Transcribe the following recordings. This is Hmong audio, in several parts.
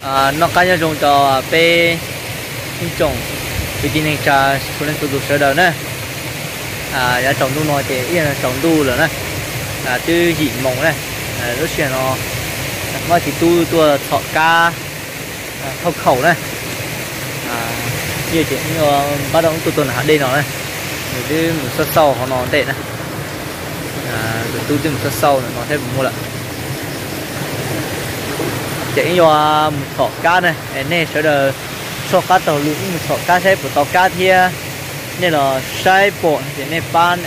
Noj qab nyob zoo rau peb ib tsoom kwv tij neej tsa txhua leej txhua tus sawv daws na. Yav tsaus ntuj no ces ib yam tsaus ntuj lawm na, twb yim moos na. Lub sij hawm no muaj txiv tub tuaj txhom kab thauj khaum na. Ces npaj dab tuaj tuaj nram hav dej no na, nws twb mus xauj xauj hauv no ntej na. Tus tub twb mus xauj xauj ntawm no thiab mus muag lawm. Ces wb yuav mus txhom kab na, es nej sawv daws soj qab taug lw wb mus txhom kab saib puas tau kab thiab. Nej los saib pom ces nej pab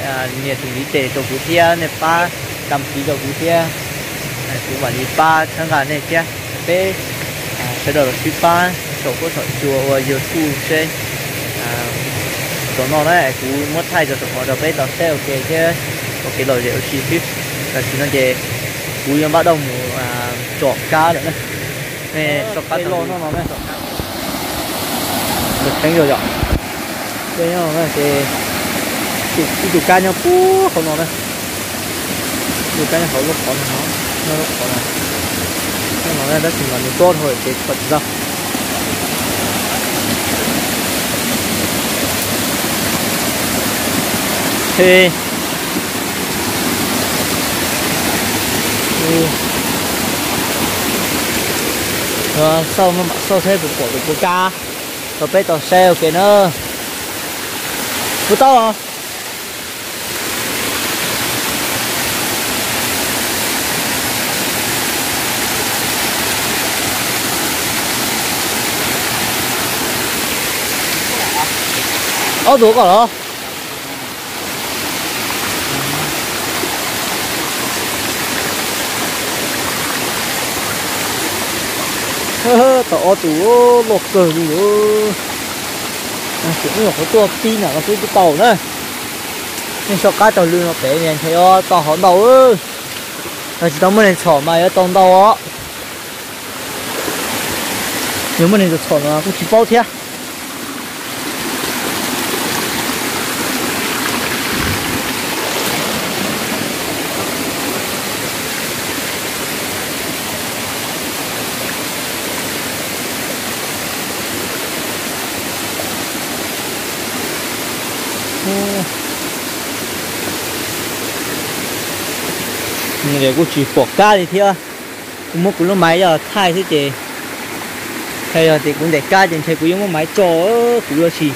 nias tus ntiv tes rau kuv thiab, nej pab đăng ký rau kuv thiab, kuv mam li pab txhawb nqa nej thiab. Peb sawv daws los sib pab saum huab saum cua ua YouTube seb tom no na, kuv muab thaij rau saum no rau peb tau saib ua ke thiab ua kev lom zem ua si xwb. Tam sim no ces kuv yuav npaj dab mus tsom kab lawm na. Nej soj qab taug lw no na. Tseeb yog yom, ces ib tug kab nyob puag hauv no na. Ib tug kab nyob hauv lub qhov no, nyob lub qhov no. Nyob no tab sis mas nws tob dhau ces txhom tsis tau. Xauj maj mam xauj saib puas pom tus puav kab rau peb tau saib ua ke na. Puas tau os? Ob tug koj los? Tau ob tug loj kawg li lawm. Ces wb nyuam qhuav tuaj pib nram no xwb twb tau na. Nej soj qab taug lw no pem ntshe yuav tau hov ntau. Yog tsis tau muaj neeg txhom mas yuav tau ntau os. Yog muaj neeg txhom no kuj tsis paub thiab. Kuj tsis pom kab li thiab. Kuv muab kuv lub maiv yog thaij xwb ces, yog tias kuv ntes kab ces ntshe kuv yuav muab maiv tso, kuv yuav tsis,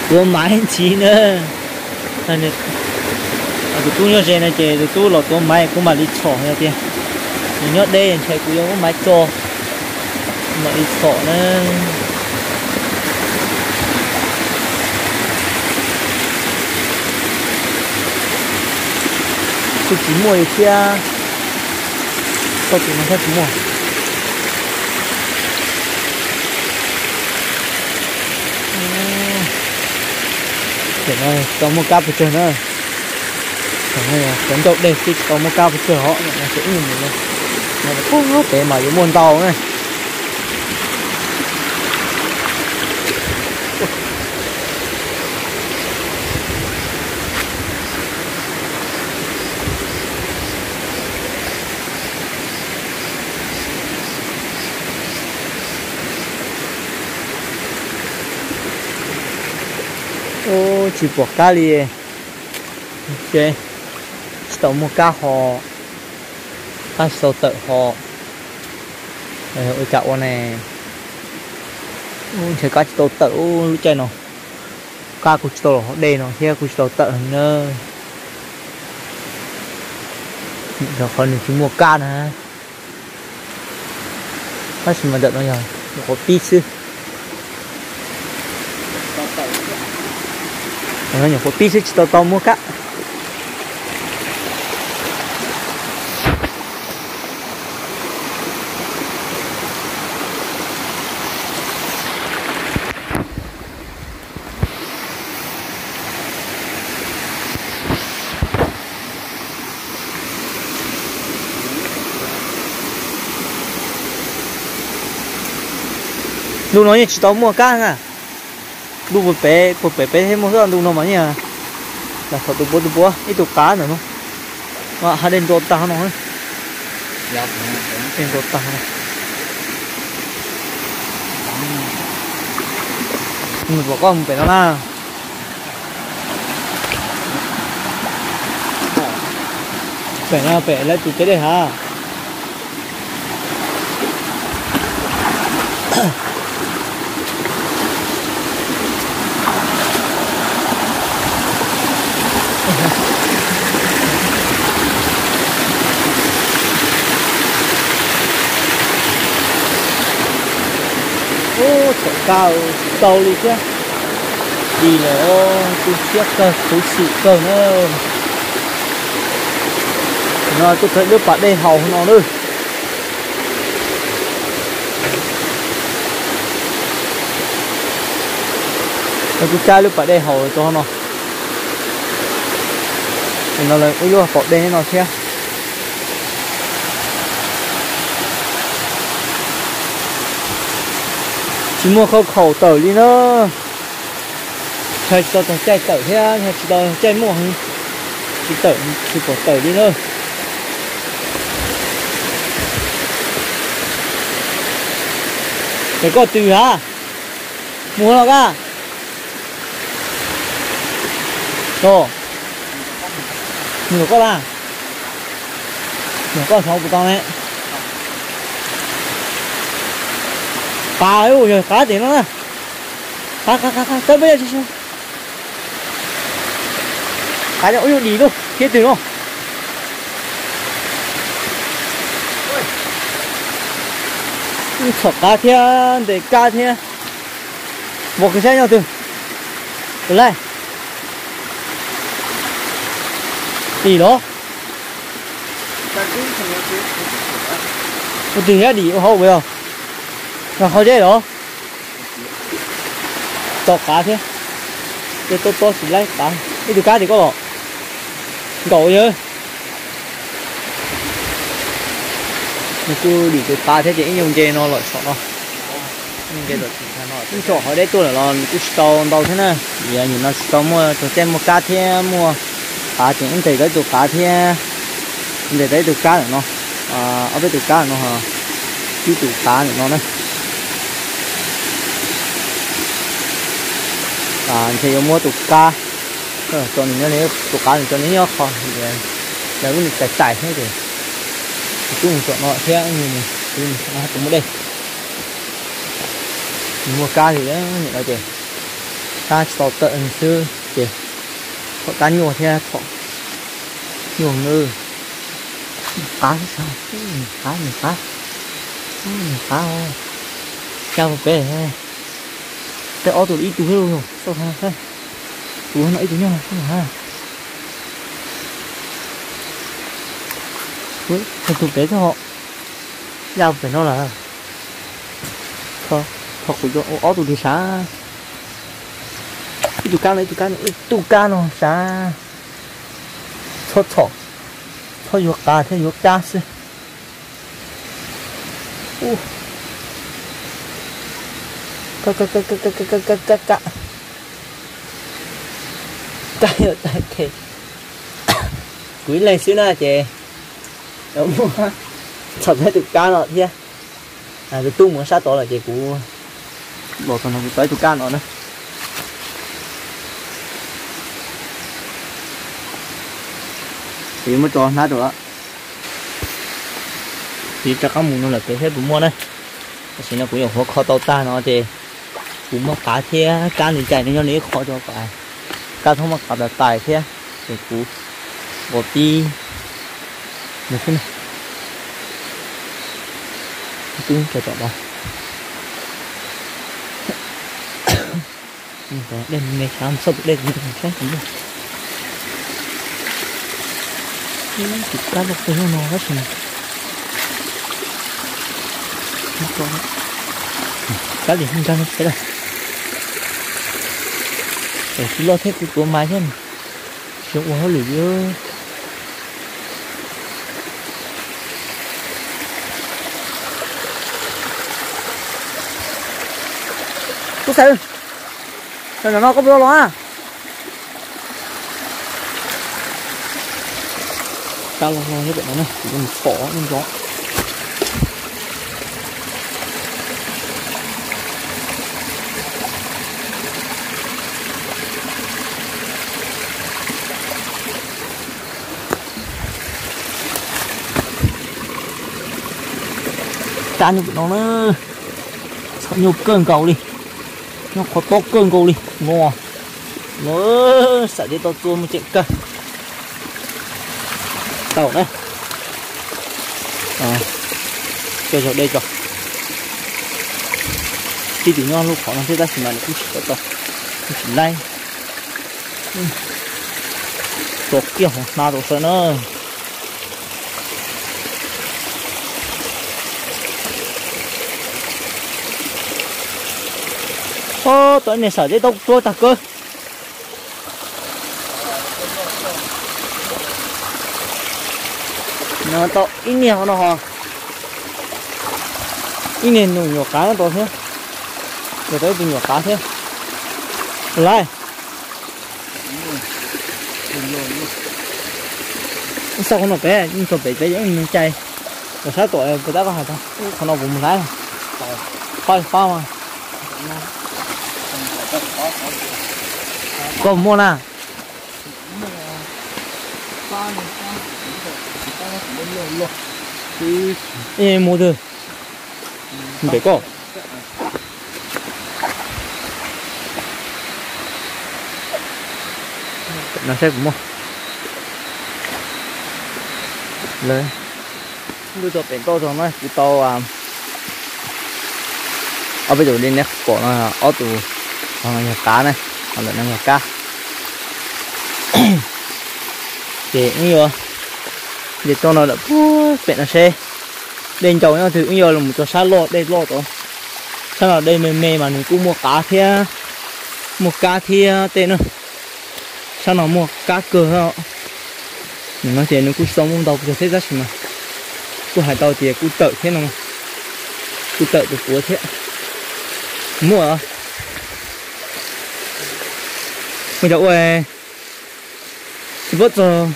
kuv maiv ntxiv na. Tus tub nyob ze no ces tus tub los tuav maiv kuv mam li txhom no tiag. Nws nyob deb ntshe kuv yuav muab maiv tso, mam li txhom na. Kuj tsis muaj li thiab. Tau tus no thiab tsis muaj. Tam no tsis tau muaj kab pes tsawg na. Cov ncauj dej xwb tsis tau muaj kab pes tsawg os. Ib mus no, pem mas yuav muaj ntau na. Tsis pom kab li. Tsis tau muaj kab ho, kab tsis tau tawm ho. Ua cas ua ne? Ntshe kab tsis tau tawm lub caij no. Kab kuj tsis tau los hauv dej no thiab kuj tsis tau tawm na. Qhov nws tsis muaj kab na. Tab sis mas ntawm no yog nyuam qhuav pib xwb. Nyuam qhuav pib xwb tsis tau tau muaj kab. Ntu no yeej tsis tau muaj kab na. Ntu puag pem, puag pem peb thiaj muaj xwb, ntu no mas yeej lam txhom tus puav tus puav ib tug qav ntawm no. Hav dej nto tag no. Dej nto tag no. Mus pom koj mus pem no na. Pem no pem lawv tus tsev dej hav. Ub, txhom kab tsis tau li thiab. Dim lawm, tu siab kawg, khuv xim kawg na. No tuaj txog lub pas dej haus no lawm. Kuv cab lub pas dej haus rau no. No lawv ib lub pom dej no thiab. Tsis muaj khau khaum tawm li na. Ntshai tsis tau txog caij tawm thiab, ntshai tsis tau caij muaj heev, tsis tawm, tsis pom tawm li na. Es koj twg hab? Mus no kab. Os, mus koj la. Mus koj xov puas tau ne? Qav, yog qav tes no na. Qav, qav, qav, qav, tawb peb yog tsis, qav cov ub yug dim lub thiab twg no. Txhom qav thiab ntes kab thiab. Vos kws saib nyob twg? Tus laij dim los. Ua twg thiab dim ua hauv ua yog, yog qhov zeb los. Tau qav thiab. Tej tob tob tsis laib qav. Ib tug kab tim koj los. Nkaum yawg. Nws kuj dim tus qav thiab ces ib nyuag nce no lawm saum no. Ib nyuag nce lawm. Ib tsoom hauv deb tuaj lawm los nws kuj tsis tau ntau thiab na. Vim nim no tsis tau muaj tog caij muaj kab thiab muaj qav ces wb ntes tau ib tug qav thiab. Ntes tau ib tug kab lawm no. Ob peb tus kab lawm no. Ib tus qav lawm no na. Ntshe yuav muab tus kab, tus qav nws cov nws nyob qhov, lawv wb nws tais tais thiab ces kuv twb mus tsom no thiab, kuv mus dej. Nws muaj kab li nim no ces kab tsis tau tawm xwb ces txhom kab nyuaj thiab txhom nyuaj na. Qav xwb, qav, nws qav, nws qav, cab pem, tej ob tug ib tug xwb, tus no ib tug nyob ha. Tus pem xwb ho, cab pem no lawm. Tho kuv ob tug li sav. Ib tug kab no, ib tug kab no, ib tug kab no sav. Txhob txhom, txhob yuav qav thiab yuav kab xwb. Kab, kab, kab, kab, kab, kab. Kuv ib leeg xwb na ces muab txhom tau tus kab no thiab. Tus tub mus sab tod lawm ces kuv los txog no kuv tau ib tug kab no na. Kuv yuav muab tso hnab rau. Kuv rov qab mus no lawm pem seb puas muaj na. Tam sim no kuv nyuam qhuav kho tau tag no ces kuv muab qav thiab kab nws cais nws nyob nws ib qho rau kom kab txhob muab qav tais tais thiab ces kuv nkaus tib no xwb na. Twb tso tom no. Dej me me xav xauj tus dej saib puas muaj. Tus kab loj kawg nyob no tab sis kab li nkag no peb lawm. Tsis loj thiab kuv tuav mas thiab, tsis ua hauj lwm li. Tub xav, no no koj puas los a? Kab loj loj nyob pem no na, kuv yuav mus txhom ib ntxov. Qab nyuj pem no na, txhom nyuj kawg nkaus li, nyob qhov tob kawg nkaus li no. Xam zeb tau txua mus tseem kawg. Tau na, coj zaug dej tso. Tib tug nyob lub qhov no thiab tab sis mas nws kuj tsis tau tau, kuj tsis laib. Tso kiag hauv hnav rau sawv na. Tau ib niag xam zeb tau txua tag kawg. No tau ib niag no ho, ib niag nyuam nyuam qav tau thiab, tau ib tug nyuam qav thiab. Lawm, ib xauj qhov no pem, txog pem peb yeej mus cais. Tom sab tom pem tab koj hais tau, qhov no kuv mus laib. Qhov qhov mas koj muaj na. Mus twg? Pem koj. No saib kuv muaj. Lawv, lub tso pem toj tog no kuv tau ob peb tus li neb pom no, ob tus, ho no yog qav na, ho ntawm no yog kab. Ces wb yuav nce toj no lawm puag pem no seb dej ncau nyob twg, wb yuav los mus txog sab loj dej loj tod. Sab no dej me me mas nws kuj muaj qav thiab, muaj kab thiab tej na. Sab no muaj kab kawg. Nim no ces nws kuj tsis tau muaj ntau pes tsawg thiab tab sis mas kuj hais tau tias kuj tawm thiab no, kuj tawm tus puav thiab. Muaj, muaj cov ua tsis paub txog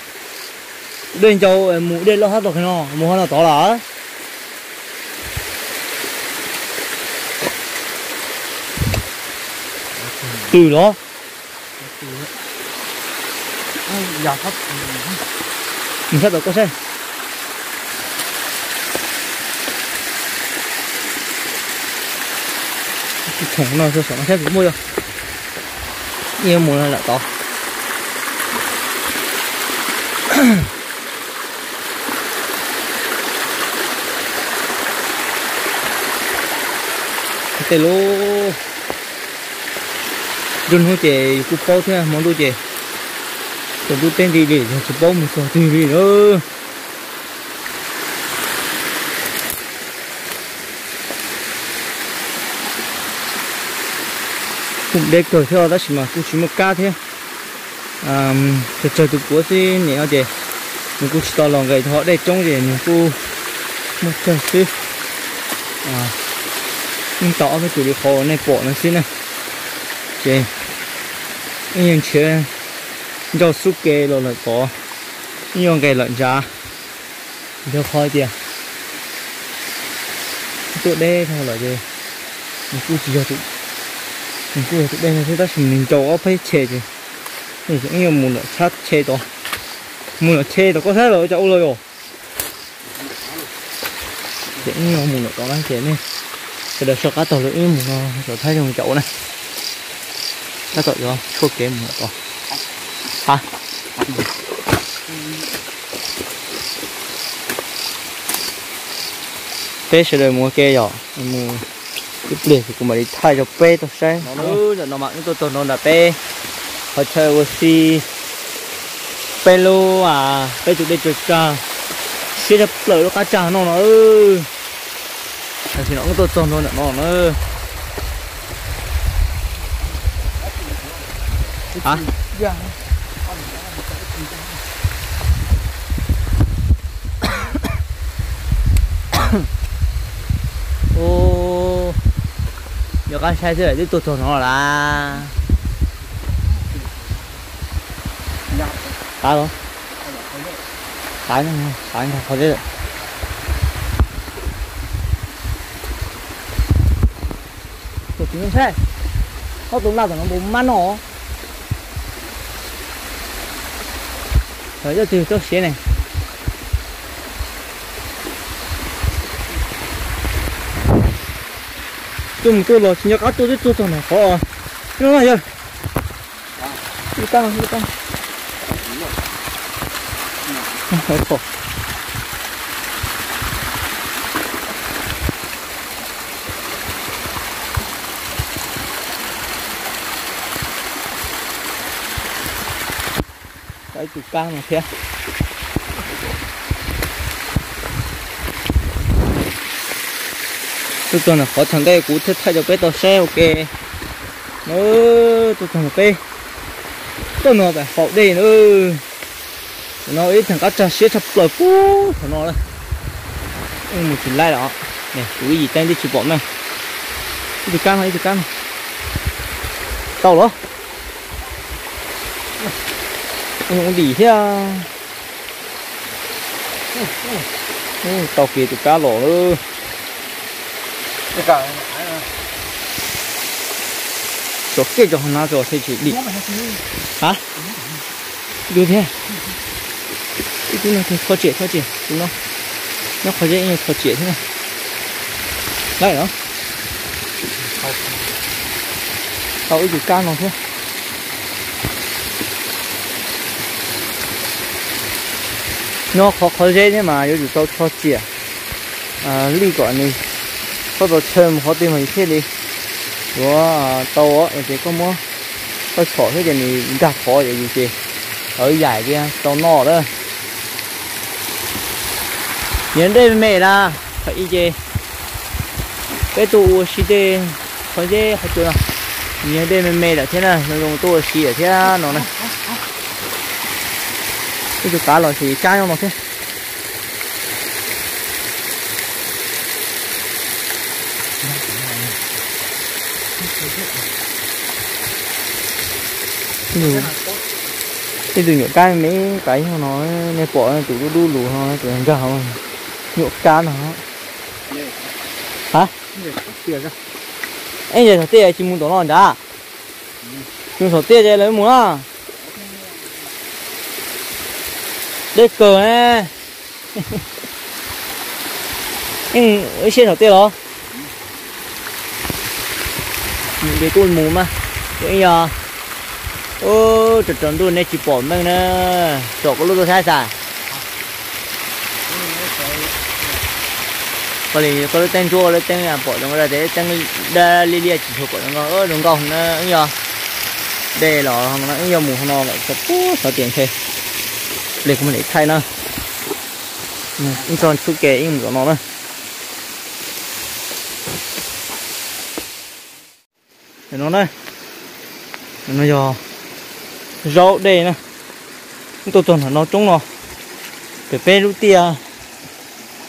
dej ncau mus dej loj hab tog no mus ho no tod lawm. Twg los? Mus sab tom koj saib. Khoom no saum no saib puas muaj yog. Ib mus no lawm tod. Tej lub, nruab hnub ces yus kuj paub thiab, hmo ntuj ces tsaus ntuj teb nti li yog tsis paub mus txog twg li lawm. Kuj deb kawg thiab tab sis mas kuj tsis muaj kab thiab. Tsawg tsawg tus puav xwb, nim no ces nws kuj tsis tau los nqes tau dej coob ces nws kuj muaj tsawg xwb. Yeej tau ob peb tus li qhov uas nej pom no xwb na. Ces yeej nrhiav ncauj xub ke los lawm tod, yeej yuav nqes lawm ntsa. Yog qhov tias tuaj deb dhau lawm ces nws kuj tsis yog, nws kuj yog tus dej no thiab tab sis nws ncau ob peb che ces yeej yuav mus lawm tshab che tod, mus lawm che tod koj saib lawm cas ua los yom. Ces wb yuav mus lawm tod na ces nej sawv daws soj qab taug lawm wb mus no, sawv thaib zoo caum na. Tab tom yuav tshuaj kev mus lawm tod. Ha, peb sawv daws mus ua ke yom, mus ib pliag ces kuv mam li thaij rau peb tau saib. No mas wb tuaj txog no nram peb qhov chaw ua si, peb lub, peb tus dej tsaws tsag, siab tshaj plaws lub qab tsag no no. Tam sim no wb tuaj txog ntua ntawm no na. Ub, yog qab saib xwb twb tuaj txog no lawm. Tav los, tav, tav qhov teb lawm. Tus txiv no saib, ob tug laj tom no npaum mab no. Yog twg txoj siav ne? Tuaj mus tuaj los tsis nco qab tuaj twb tuaj txog nram qhov no yog. Ib tug kab no thiab. Tuaj txog nram qhov thaum ntej kuv thiaj thaij rau peb tau saib ua ke. Tuaj txog nram peb, tuaj no pem haus dej na. Tam no ib theem qab tsag siab tshaj plaws puag thaum no lawm. Mus tsis laib lawm os. Kuv ib yim teeb twb tsis pom meej. Ib tug kab no, ib tug kab no. Tau los? Dim thiab. Tau kiag tus kab los lawm. Tso kiag rau hauv no tso thiaj tsis dim. Ha? Ib tug thiab. Ib tug no thiab, tho tsiam, tho tsiam tus no. Nyob qhov zeb ib nyuag tho tsiam thiab na. Laib los? Tau ib tug kab no thiab. Nyob qhov qhov zeb thiab mas yuav tsum tau tho tsiam lij kom nws txhob tau chaw mus qhov twg mas yus thiaj li yuav tau. Ces koj muab koj txhom xwb ces nws nkag qhov ces yus ces yaim tias tau noj lawm. Nyias dej me me las, thaum ub ces peb tuaj ua si tej qhov zeb qhov cua no, nyias dej me me lawm thiab na, zoo zoo tuaj ua si lawm thiab no na. Ib tug kav los tsis cab nyob no thiab. Ib tug nyuam kab me me kav no, nej pom tus dub dub lus no tus nkag nyuam kab no. Ha? Eb, yog saum tiaj tsis mus tom no nrad. Mus saum tiaj ces lawv mus na. Deb kawg ne. Ib siab saum tiaj los? Nws kuj mus mas, ib yog, ub, rau rau ntuj nej tsis pom meej na, tsom koj lub tuaj saib xav. Koj li koj lub teeb ntsuab lub teeb pom zoo nkauj, lub teeb dab liab liab tsis tshua pom zoo nkauj, zoo nkauj na, ib yog dej los ib yog mus no lawm txog puag xov tias ntshe ple kuv mam li thaij na. Ib txog txhub ke ib mus tom no na. No na, no yog zaub dej na. Tuaj txog nram no roob no, pem peb lub tiaj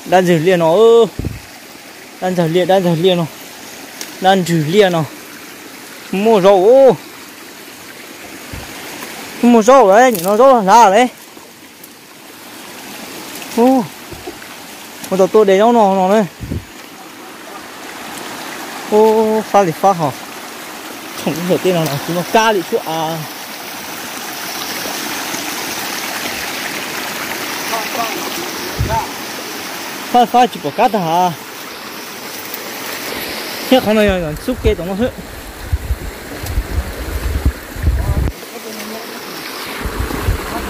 dab ntswg liaj no, dab ntswg liaj, dab ntswg liaj no, dab ntswg liaj no, muaj zaub, muaj zaub lawm, nim no zaub hlav lawm. Ua tau tuaj de zaub no no na. Ub, fab li fab hos. Tsoom ib yam tej no tsis muaj kab li tsuab av. Fab li fab tsis pom kab tag hav. Thiab qhov no yog xub ke tom no xwb.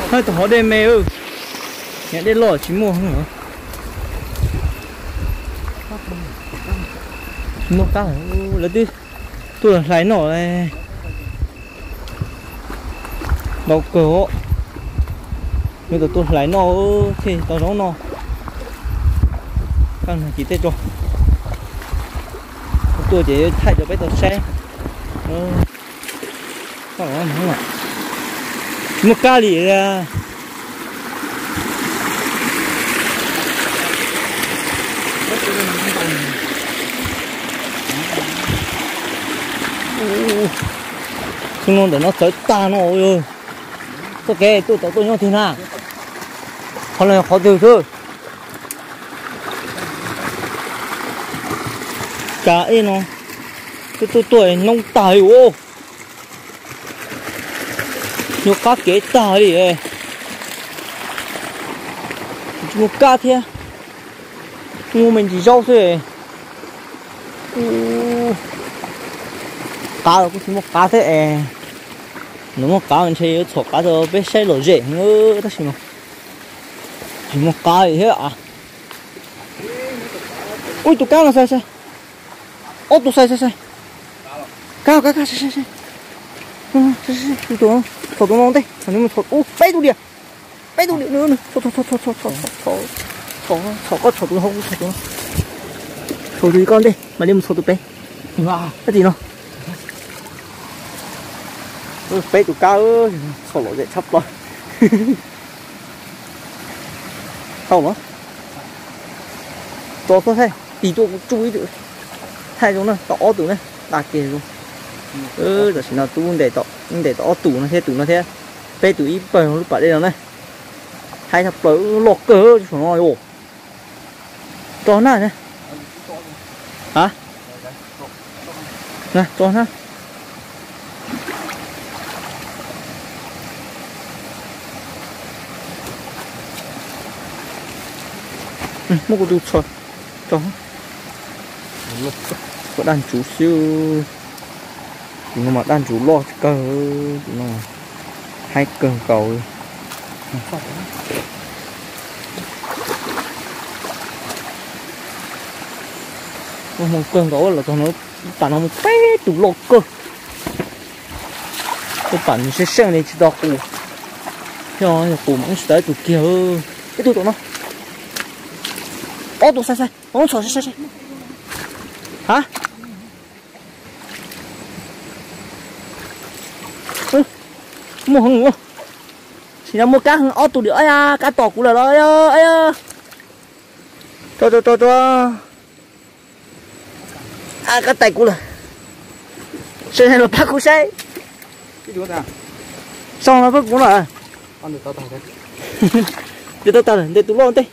Hab, tus hov dej me, dej loj tsis muaj. Tsis muaj kab, lawv twb tuaj hlais noj. Ntau kawg, lawv tau tuaj hlais noj thiaj tau zaub noj. Kab no ces tej tso, tuaj ces thaij rau peb tau saib. Tsis muaj kab li. Xyoo no ntawm no txawv tag no. Txoj kev tuaj tau tuaj nyob twg na? Qhov no yog qhov twg xwb? Kav ej no, tuaj tuaj tuaj noob tag li ua. Nyuag qab kev tag li. Tsis muaj kab thiab, muaj me ntsis zaub xwb. Qab los kuj tsis muaj qab thiab es, nws muaj qab ntshe yuav txhom qab rau peb saib lom zem heev tab sis mas tsis muaj qab li thiab. Ub, tus kab no xais xais, ob tug xais xais xais, kab kab kab xais xais xais, tus txhom tus no ntej, mus txhom ub peb tug diam, peb tug diam, txhom koj txhom tus no, txhom tus no, txhom tus koj ntej mam li mus txhom tus pem, tab tim no. Peb tus kab txhom lom zem tshaj plaws. Tau los, tso xwb, thaij tis tuaj kuv tsuj ib tug, thaij zoo na, tau ob tug na, da kiag zoo. Tam sim no tub ntes tau ob tug no thiab, tus no thiab, peb tus ib pawg lub pas dej no na. Haib tshaj plaws, loj kawg saum no. Tso na, a, tso na. Muab kuv tus txhom tso. Kuv daj ntsuv xwb. Tus no mas daj ntsuv loj kawg, tus no haib kawg nkaus. Hmoo kawg nkaus los txog no, tas no muaj peb tus loj kawg. Tus pam nws seej seej li tsis tau qus, yog qus mas tsis tau ib tug kiag. Ib tug tom no, ob tug xais xais, txhom xais xais. Ha, muaj heev. Sim no muaj kab heev, ob tug diam. Kab tom kuv lawm los, tso tso tso. Kab tais kuv lawm. Saib los pab kuv saib. Xoo no pab kuv no. Ntes tau tag lawm, ntes tus loj ntej.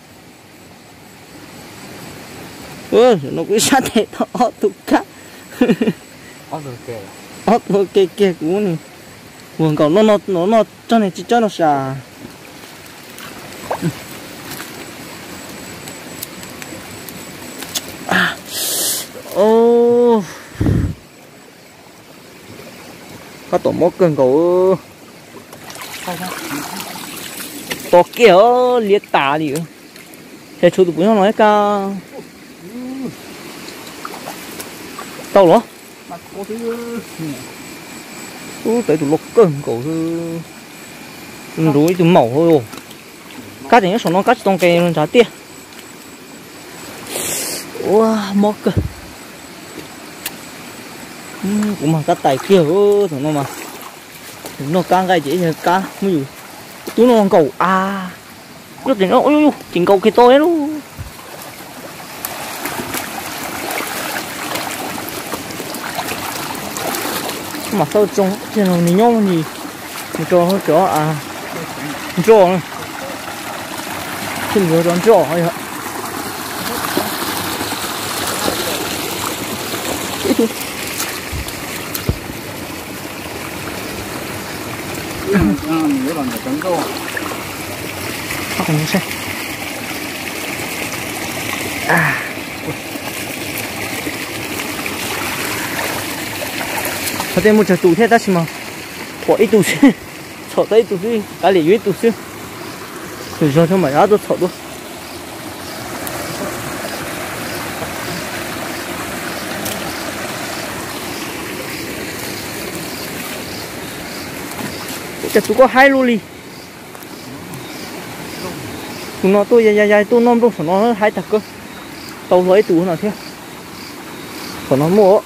No kuv sab tes tau ob tug kab. Ob tug ke kiag kuv ne. Ua nkaus no no no no tso ne tsis tso no sas. Kab tom mob kawg nkaus. To kiag liab tas li. Ces tshuav tus puv nyob no ib kab. Tau los. Ub, tau ib tug loj kawg nkaus. Nrub ib tug maum. Kab tseem nyob saum no, kab tsis tau nqes nrad tiag. Ua mob kawg. Kuv mas kab tais kiag thaum no mas. Noj kab nqaij ces ib yam kab muab yus tub no nkaus a. Yus tseem nkaus kiag tau lub. Mas xauj tsoo thiaj nws nyob ntsis, mus rau cov nroj, thiaj mus rau nroj. Ib tug Qhov tej muaj tsawg tus thiab tab sis mas pom ib tug xwb, txhom tau ib tug xwb, kav liam yuav ib tug xwb. Tus zog tso mam rov tuaj txhom dua. Cas tus koj haib luaj li. Tus no tuaj ya ya ya tuaj noj nplooj saum no haib tag kawg. Tau hlo ib tug no thiab. Saum no muaj.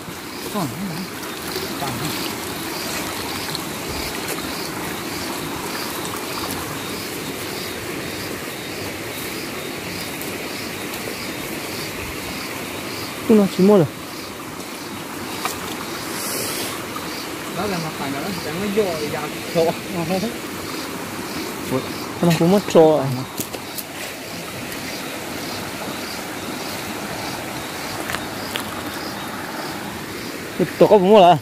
Tus no tsis muaj lawm. Tus no kuv muab tso. Tus koj puas muaj lawm?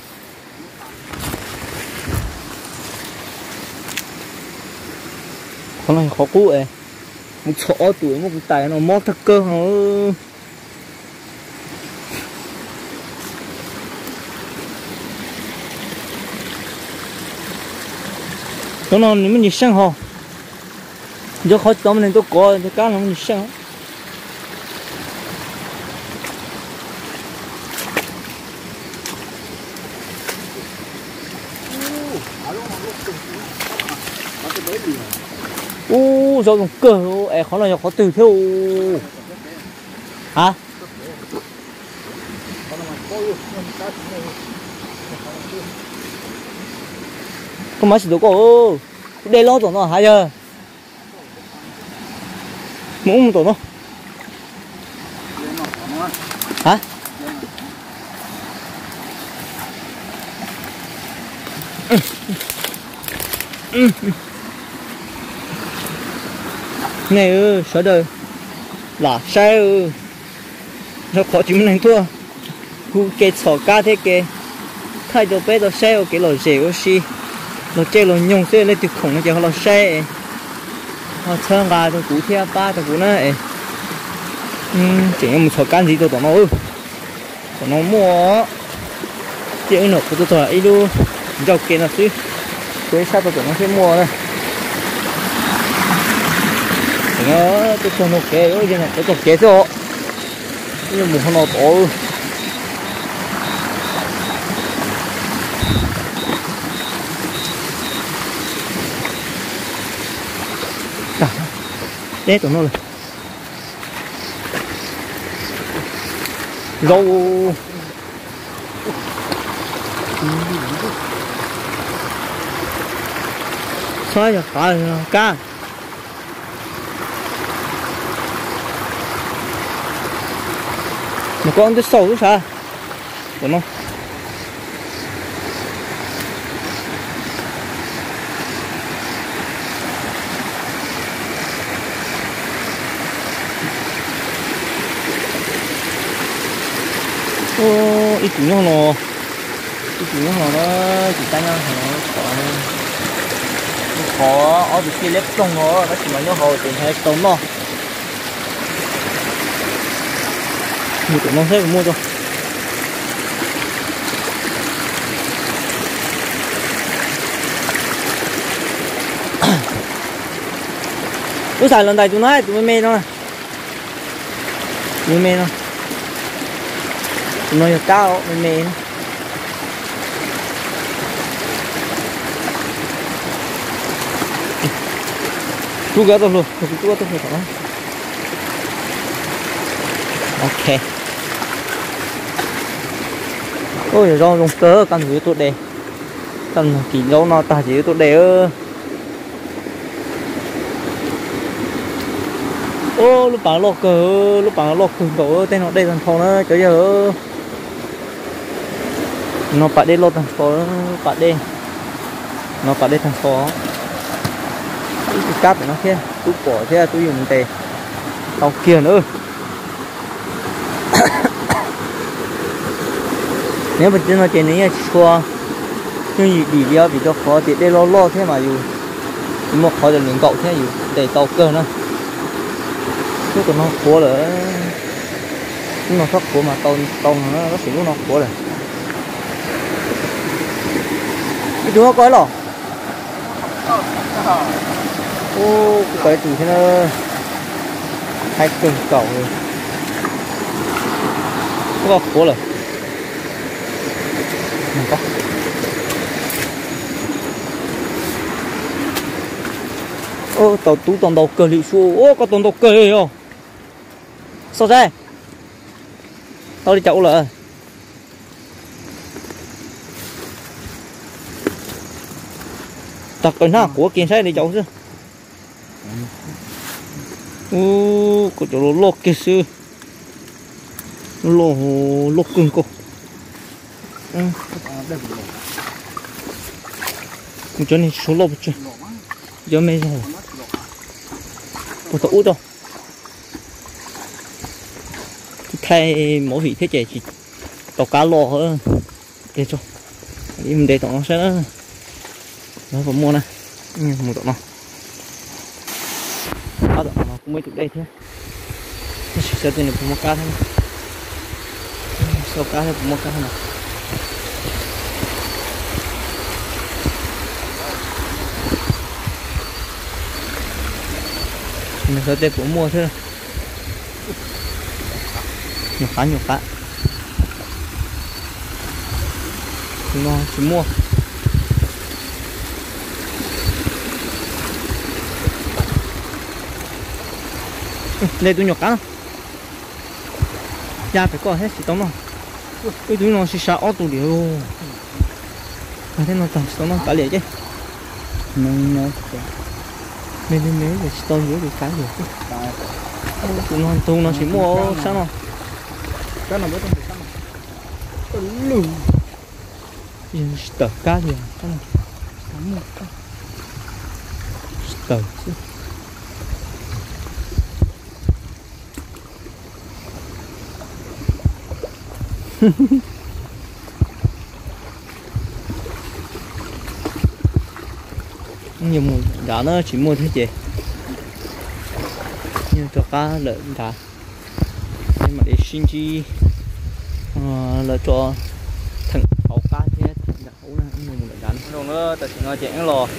Qhov no qhov qub es, kuv txhom ob tug muab kuv tais no mob tag kawg no. Cov no nws muaj ntsis seej ho. Cov qhov tsis tau muaj neeg tuaj kov cov kab no muaj ntsis seej. Ub, zaub zoo kawg es qhov no yog qhov twg thiab? A, koj mas tsis tau koj, dej loj tom no hav yawg. Mus ub mus tom no. A, nej sawv daws lam saib, rau qhov tsis muaj neeg tuaj, hu kev txhom kab thiab kev thaij rau peb tau saib ua kev lom zem ua si. Los caij los nyoog xwb, leej twg khoom no ces ho los saib, ho txhawb nqa rau kuv thiab pab rau kuv na. Tseem yuav mus txhom kab ntxiv rau tom no. Tom no muaj, ces wb nyuam qhuav tuaj txog ib lub ncauj kev no xwb, tuaj ib sab rau tom no thiab muaj na. Tseem tuaj txog no kev, ces nyuam qhuav txog kev xwb os. Wb yuav mus qhov no tod. Tag, deb tom no lawm. Zaub, txhob yog qav, kab. Nws koj twb xaus lub sav tom no. Ib tug nyob no, ib tug nyob no na, ib tug tab nyob no, qhov, qhov ob tug tij liab ploog no tab sis mas nyob hauv ces ntshai tsis tau noj. Mus tom no saib puas muaj tso. Wb xav los ntais tus no, tus me me no. Tus me me no. Tus no yog kab me me. Rub kab tau hluas, kuv rub kab tau hluas tom no. Ok. Ua yog zaub zoo kawg, kaj ntug yuav tuaj de. Kaj ntug kis zaub no tag ces yuav tuaj de. Ub, lub pas loj kawg, lub pas loj kawg nkaus, tej no dej tag nrho na cov yawg. No pas dej loj tag nrho, pas dej, no pas dej tag nrho. Ib tug kab pem no thiab, tub pom thiab tub yuav mus ntes tau kiag na. Nyob pem no ces nws yeej tsis tshua yooj yim dim li os, vim rau qhov tias dej loj loj thiab mas yus muaj qhov rau nws nkaum thiab yus ntes tau kawg na. Lub tom no qhuav lawm, lub no txhob qhuav mas tau, tau no na, tab sis lub no qhuav lawm. Ib tug koj los. Ub, kuv tau ib tug thiab na. Haib kawg nkaus li. Koj qhuav lawm. Ub, tau tub tau ntau kawg li sua. Ub, koj tau ntau kawg li os. Xauj saib, tau li cas ua lawm. Tag qawv hnab quav kiag saib li cas xwb. Ub, koj cov loj loj kiag xwb. Loj, loj kawg nkaus. Mus cov niag suav loj puas tsawg, cov me zog. Puas tau ub tso. Thaij movie thiab ces tsis tau kab loj. Tes tso, mus ntes tom no saib na, puas muaj na. Mus tom no. Tom no kuj muaj ib tug dej thiab, tab sis xyov tias nws puas muaj kab thiab. Xyov kab thiab puas muaj kab no. Nws xav tias kuv muaj xwb. Nyuam qab nyuam qab. Tus no tsis muaj. Nte tus nyuam qab no. Ya pem koj thiab tsis tau noj. Ib tug no sib sab ob tug li. Thiab no tag tsis tau noj kav liam ces. Me me tsis tau yuav li kav liam. Tus no tus no tsis muaj sab no. Tsis tawm kab li. Tsis tawm xwb. Yog mus nrad na tsis muaj thiab ces yog rov qab lawm nrad, mam li sib ntsib lawm rau theem hauv qab thiab nram hauv na, yog mus lawm nrad na. Tam sim no ces wb los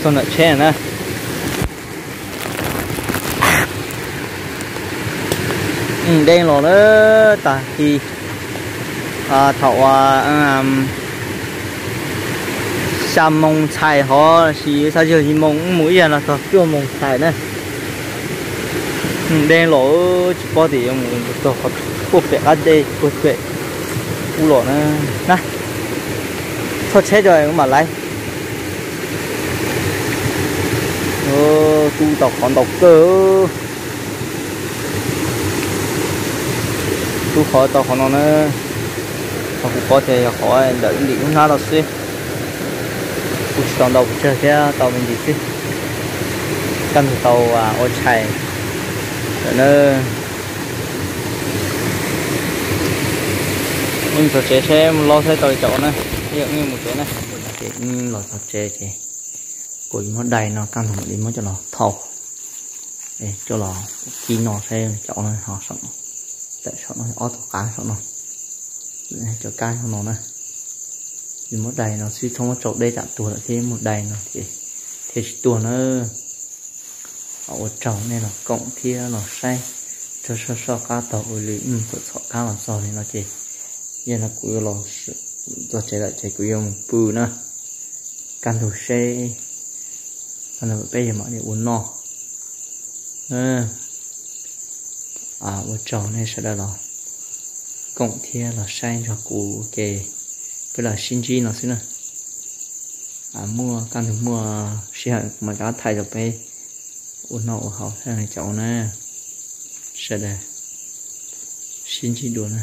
txog nram tsheb na. Dej los lawm tag kis, thaum xya moos txhais hov, sis xya yog yim moos, wb mus ib yam los txog cuaj moos txhais na. Dej los tsis paub tias yuav mus txog qhov puag pem qab dej puag pem ub los na. Na, txog tsheb tso mam laiv. Tub tau qhov ntau kawg. Tub qhov tau qhov no na, qhov kuv paub tias yog qhov ntawm ntim lub hnab no xwb. Kuv tsis tau ntau pes tsawg thiab, tau me ntsis xwb. Kaj ntug tau ua tshais lawm na. Wb txog tsev seb mus laub saib tau li cas na. Ib yam wb mus tsev na. Ces wb los txog tsev ces kuv yuav muab dai no kaj ntug mam li muab coj los thau, coj los kib no saib cov no ho saum, tawm saum no ob tug qab saum no, cov kab saum no na. Yuav muab dai no xwb, txhob muab tsau deb tsam tuag lawm thiab, muab dai no ces thiaj tsis tuag na. Ua tsaug nej los koom thiab los saib, txog soj soj qab taug ua li wb txom txom kab los txog li no ces, yog no kuv yuav los txog tsev lawm ces kuv yuav mus pw na. Kaj ntug seb, kaj ntug peb yuav mam li ua noj. Ua tsaug nej sawv daws los koom thiab los saib nrog kuv ces peb los sib ntsib no xwb na. Muaj kaj ntug muaj sij hawm kuv mam rov qab thaij rau peb ua noj ua haus thiab cov na. Sawv daws sib ntsib dua na.